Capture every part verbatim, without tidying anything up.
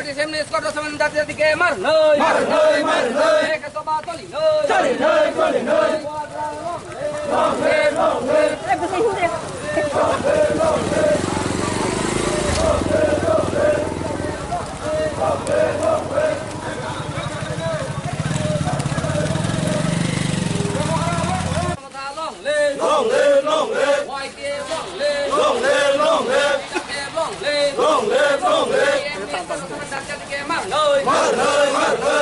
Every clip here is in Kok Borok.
Semni skot semen dati dati ke mar noi. Mar noi, mar noi. Ek soba toli noi. Toli noi, toli noi. Long live, long live. Y T F long live. Long live, long live. Long live, long live. Mar noi, mar noi.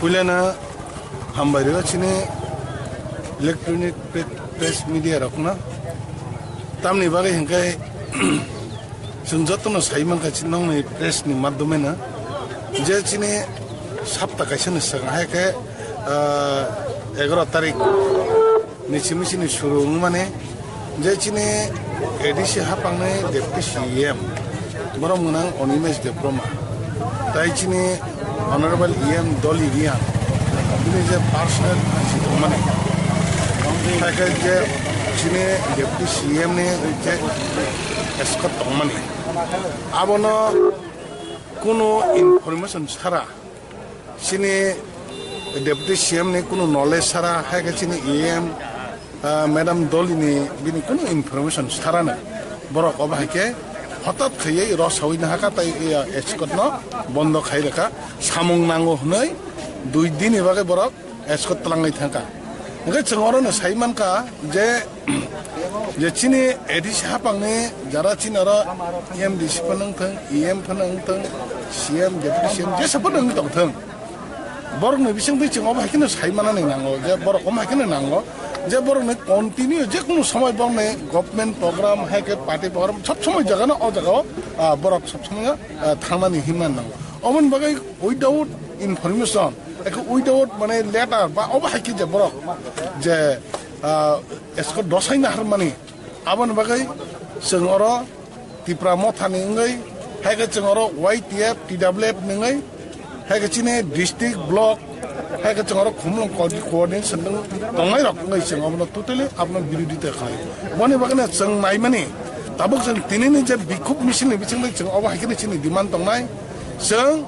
Puilana hambai rw chini electronic pre-, press media rokno. Tamni bagwi hwnkhe chwng jotono sai mankha chini nokni press ni madhyome no je chini sapta kaisa ni swkang hai khe, ah, egaroh tarik ni simi sini suru wngmani je chini A D C hapangni Deputy C E M borok mwnang Animesh Debbarma tai chini Honorable E M Dolly Riang bini je personal phansi tongmani hai khe je chini Deputy C E M ni je escort tongmani abono kunu information sara chini Deputy C M ni kunu knowledge sara hai khe chini E M, ah, Madam Dolly ni bini kunu information sara no borok obo hai khe hotat khaiwi rosawi no haka tai, ah, escort no bondo khai rwkha samung nango hwnwi dui din ni bagwi borok escort twlangwi thangkha. Hwnkhe chwng oro no sai mankha je, je chini A D C hapangni jara chini oro M D C phano wngthang, E M phano wngthang, C M, Deputy C M jesa phano wng tongthang. Borokni bisingtwi chwng obo hai kheno sai manani nango je borok omo hai kheno nango je borokni continue je kunu somoi borokni government program hai khe party program sob somoi jagano o jagao, ah, borok sob somoi, ah, thangnani hinmani nango. Omoni bagwi without information, eko without mane letter ba obo hai khe je borok je, ah, escort dosai naharmani aboni bagwi chwng oro Tipra Mothani wngwi, hai khe chwng oro Y T F, T W F ni wngwi, hai khe chini district, block, hai khe chwng oro Khumulwng co-, coordination tongnai rok wngwi chwng abono totally abono birodita khlai. Boni bagwino chwng naimani, tabuk chwng tinini je bikhuk misil ni bisingtwi chwng obo hai khe chini demand tongnai, chwng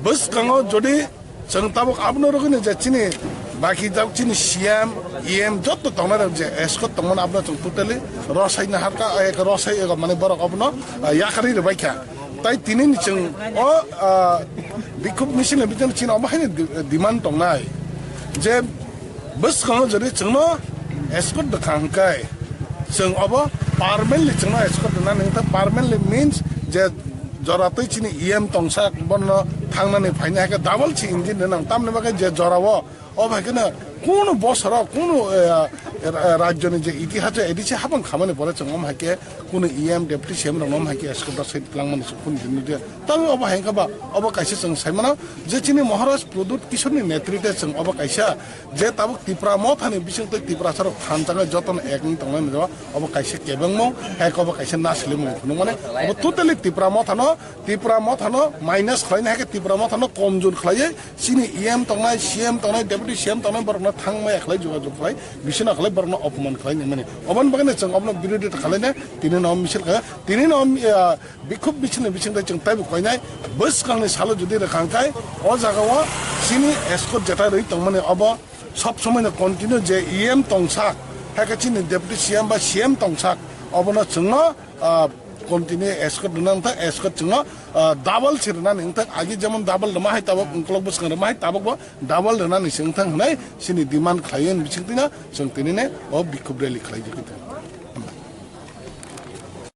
bwskango jodi chwng tabuk abono rwgwino je chini Baki jak chini C M, E M joto tongnai rok je escort tongmani abono chwng totally rosai na harka, eh, rosai ego mane borok abono, ah, yakarwi rwbai kha. Tai tini ni chwng o, ah, bikhub misil ni bichang chini omo haino di-, demand tongnai je bwskango jodi chwngno escort da kha hwnkhe chwng obo permanently chwngno escort rwnani wngkha. Permanently means je jora twi chini E M tongsak bono thangnani phaina hai khe double si engine rwnang tamni bagwi je jorao Obo hai kheno kunu bosoro kunu, eh, eh, rajyoni je itihas je A D C habang khamani pore chwng omo hai khe kunu E M deputy C M rok omo hai khe escort rok sai twlangmani se phone din nugya. Tabi obo hai khe ba obo kaisa chwng sai mano je chini Maharaj Pradyut Kishore ni netritwe chwng obo kaisa je tabuk Tipra Mothani bising twi Tiprasa rok thansa wngwi jotono ek wngwi tongnai mano obo kaisa kebengmung hai khe obo kaisa naslimung phunukmani obo totally Tipra Mothano Tipra Mothano minus khlaina hai khe Tipra Mothano komjor khlaiwi chini E M tongnai, C M tongnai, deputy C M tongnai, borokno thangmaya khlai, jogajog khlai, bisino khlai, borokno opoman khlai nangmani. Oboni bagwino chwng obono birodita khlaina, tini no misil kha, tini no, ah, bikhub misil ni bisingtwi chwng taibo koinai, bwskangni salo jodi rwkha hwnkhe, o jagao chini escort jetai rwi tongmani obo sob somoi no continue je E M tongsak, hai khe chini deputy C M ba C M tongsak, obono chwngno ah, continue escort rwna wngthang, escort chwngno, ah, double se rwnani wngthang, agi jemon double rwma hai tabuk, ukolok bwskang rwma hai tabuk bo double rwnani se wngthang hwnwi chini demand khlaiwi bisingtwino chwng tinine o bikhub rally khlaijagwi tongo.